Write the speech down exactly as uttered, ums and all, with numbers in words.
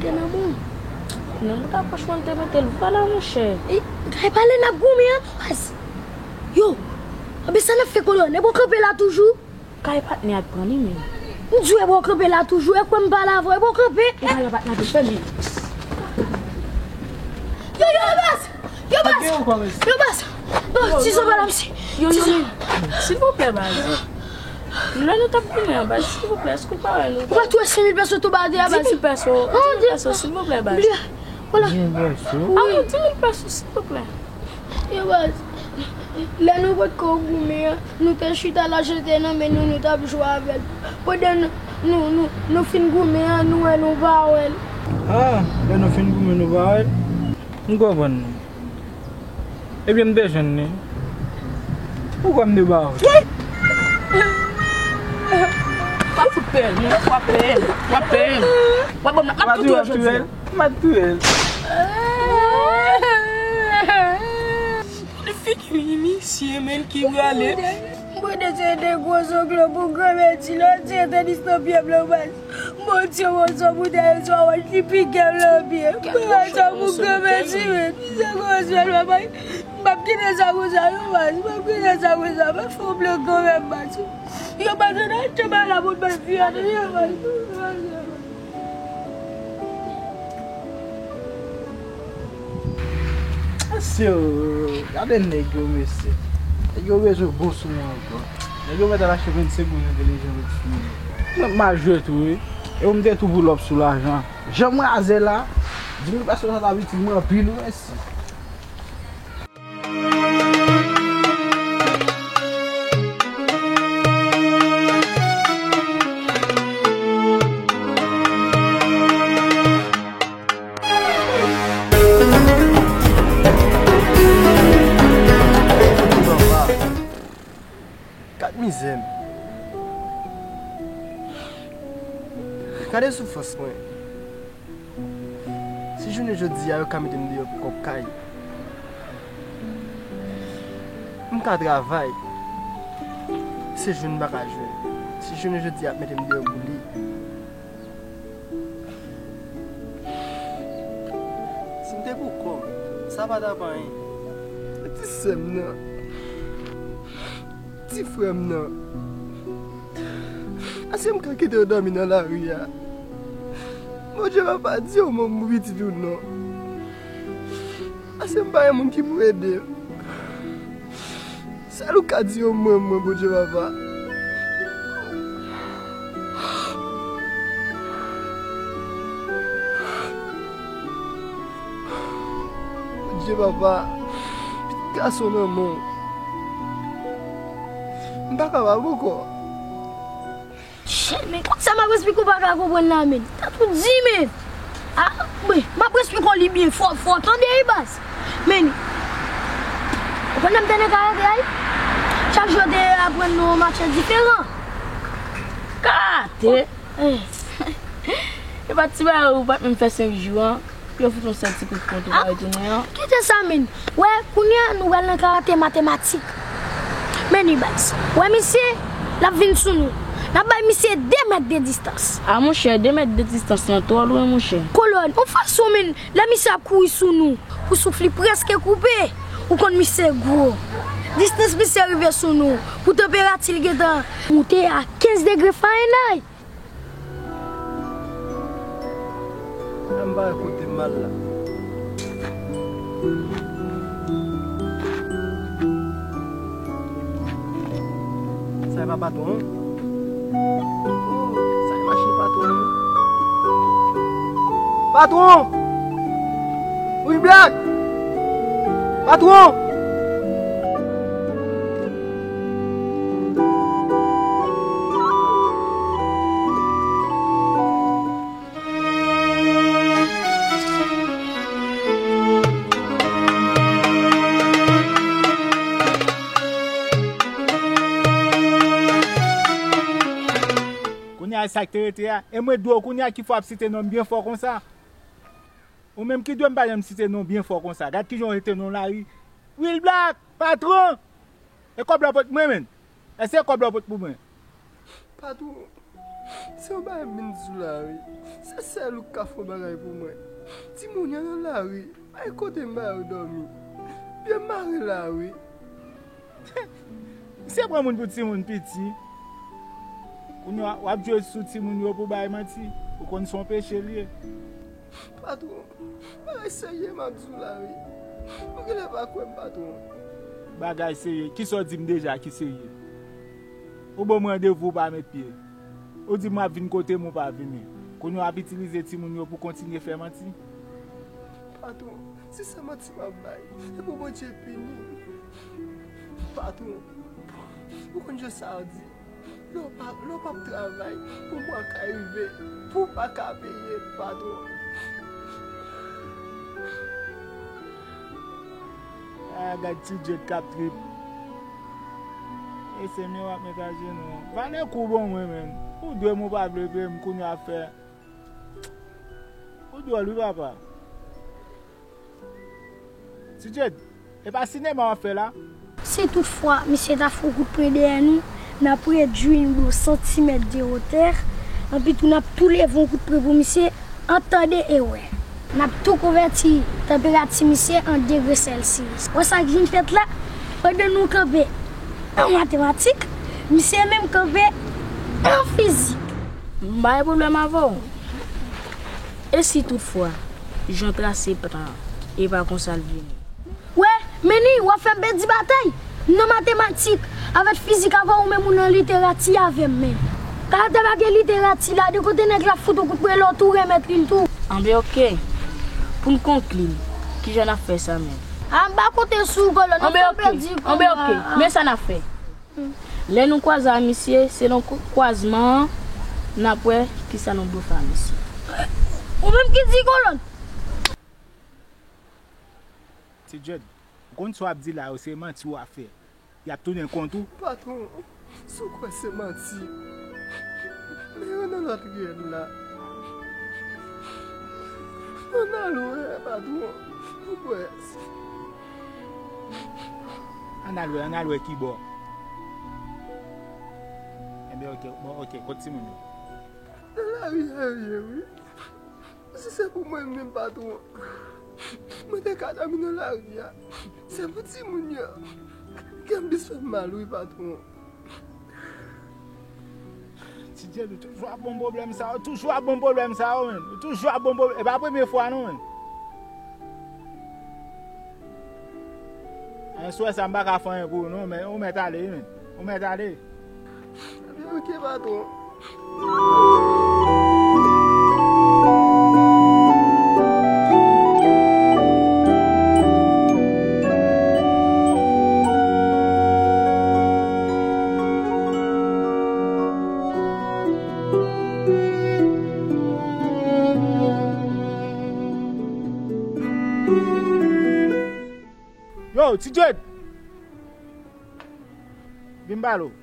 Te nan bon. Non, mwen ta franchman te mete l vwala, monchè. E, kay pale n ap goumen an, non, baz. Yo, anben sa n ap fè kolòn, e bon kanpe la toujou. Kay patnè a t pran li menm. M di w e bon kanpe la toujou, e kwè m pale avè w, e bon kanpe. E pale patnè a tou fèmen. Yo, yo, baz! Yo, baz! Yo, baz! Yo, tizon pa la, msi. Yo, yo, yo. Silvouplè, baz. Lè nou t ap goumen an, baz, silvouplè, èske w pa wè nou? Ou pa tou wè senk mil pèso tou ba de a, baz? Di mil pèso, di mil pèso, silvouplè, baz. Vwala. Di mil pèso? A wi, di mil pèso, silvouplè. Yo, baz, lè nou potko goumen an, nou te chita lajan te nan men nou, nou t ap jwe avè l. Pandan nou, nou, nou, nou fin goumen an, nou wè nou pa wè l. A, lè nou fin goumen, nou pa wè l? M konprann nou. Ebyen, m te jwenn li. Poukwa m te ba w? W ap fout peye l, non? W ap peye l. W ap peye l. W ap ban m la. M ap touye w, m ap touye w. M ap touye l. Gade figi misye, menn, ki prale. Mwen te se de gwo zonglo pou granmèt ti lò, ti entèdis nan pye m lan, baz. Bondye, bondye, bondye, sa wè, li pike m nan pye. Mwen sa pou granmèt ti, men. Sa kòmanse al, papa. M p ap kite sa konsa, non, baz. M p ap kite sa konsa. M ap fè yon plan kanmenm, baz. Yo pa jwenn achte bagay la pou bèl fi a, non, yo, baz. Mesye, gade nèg yo, mesye. Nèg yo bezwen bon sou mwen ankò. Nèg yo mèt al achte vennsenk goud entèlijan met sou mwen. Mwen, m a jwe tou, wi. E ou m te tou pull up sou lajan. Jan m raze la, di mil pèso sa t ap itil mwen anpil, wi, mesye. Gad mizè m. Gade soufrans mwen. Si jounen jodi a yo ka mete m deyò pou kòb kay, m ka travay. Se jwenn m pa ka jwenn. Si jounen jodi a ap mete m deyò pou li. Si m te pou kò m, sa pa t ap anyen. Ti sè m nan. Ti frè m nan. Èske m ka kite yo dòmi nan lari a? Bondye papa, di yon mo pou pitit ou non. Èske m pa gen moun ki pou ede m? Sèl ou ka di yon mwen, mwen, Bondye papa. Bondye papa, pitit gason nan men w. M pa kapab ankò. Shit, men, konsa m ap esplike w pa ka konprann la, men. Tèt ou di, men. A, men, m ap esplike w li byen fò, fò, tande, wi, baz. Men, ou konn lè m te nan karate a, wi? Chak jou yo te aprann nou yon match diferan. Karate? Eh. E pa ti bagay ou pa t menm fè senk jou an. Yo fout yon sèl ti kout pwen tou pa retounen an. Kite sa, men. Wè, kounye a, nou pral nan karate matematik. Men li baz. Wè, misye, l ap vin sou nou. N ap bay misye de mèt de distans. A, monchè, de mèt de distans lan twò lwen, monchè. Kolòn, yon fason, men, lè misye ap kouri sou nou, pou souf li prèske koupe, ou konn misye gwo. Distans misye rive sou nou, pou tanperati l gentan moute a kenz degre Fahrenheit. Menm pa kote m al la. Sa e pa patwon? Oh, sa e machin patwon? Patwon! Wi, Black! Patwon! Kounye a, e sa k te rete a? E mwen di w kounye a ki fè w ap site non m byen fò konsa? Ou menm ki dwe m pa janm site non w byen fò konsa. Gad kijan w rete nan lari. Will Black, patwon! E kòb la w pot mwen, menn? Èske e kòb la w pot pou mwen? Patwon, Se yon bagay m vin di w la, wi. Se sèl ou k ka fè yon bagay pou mwen. Timoun yo nan lari, pa gen kote m ba yo dòmi. Pye m mare la, wi. Misye pran moun pou timoun piti. Kounye a, w ap jwe sou timoun yo pou bay manti. Ou konn se yon peche l ye. Patwon, bagay serye m ap di w la, wi. Ou genlè pa kwè m, patwon. Bagay serye? Kisa w di m deja ki serye? Ou ban m randevou, ou pa met pye. Ou di m w ap vin kote m, ou pa vini. Kounye a w ap itilize timoun yo pou kontinye fè manti? Patwon, si se manti m ap bay, se pou Bondye pini m. Patwon, ou konn jan sa di. Lè w pa, lè w p ap travay, pou mwa ka rive, pou w pa ka peye, patwon. Ah, gad Ti Djed k ap trip. E se men w ap met ajenou an. Vale kou bon mwen, menn. Ou dwe m, ou pa vle peye m, kounye a fè. Ou dwòl wi, papa. Ti Djed, e pa sinema w ap fè la? Si toutfwa misye ta fè yon kout pwen dèyè nou, n ap redui nou de yon santimèt de wotè, anpi tou n ap tou leve yon kout pwen pou misye, an tande e wè. N ap tou konvèti tanperati misye an degre Celsius. Wè sa k vin fèt la? Pandan nou kanpe an matematik, misye menm kanpe an fizik. M pa gen pwoblèm avè w. E si toutfwa, jan w trase plan an, e pa konsa l vini? Wè, Meni, w ap fè m pèdi batay nan matematik avèk fizik avè ou menm ou nan literati avè m, men. Karaktè pa gen literati la, de kote nèg la fout ou kout pwen lè w tou remèt li l tou. Anben oke. Pou n konkli, kijan n ap fè sa menm? A, m pa konte sou ou, Kolòn. Anben oke. Anben oke. Men sa n ap fè. Lè nou kwaze a misye, se nan kwa-, kwazman an, n ap wè kisa nou dwe fè a misye. Ou menm ki di, Kolòn? Ti Djed, ou konn sa w ap di la yo, se manti w ap fè. Y ap tounen kont ou. Patwon, si w kwè se manti, men yo nan lòt riyèl la. Ann al wè, patwon. Ou kwè? Ann al wè, ann al wè ki bò. Enben, oke, bon, oke, kot timoun yo? Nan lari a yo ye, wi. Si se pou mwen menm, patwon, mwen te ka dòmi nan lari a. Se pou timoun yo. Kè m plis fè m mal, wi, patwon. Ti Djed, ou toujou ap bon pwoblèm sa yo, ou toujou ap bon pwoblèm sa yo, menn. Ou toujou ap bon pwoblèm. E pa premye fwa, non, menn. Answè sa, m pa ka fè anyen pou ou, non, men ou mèt ale, wi, menn. Ou mèt ale. Ebyen, oke, patwon. Yo, Ti Djed! Vin m pale w.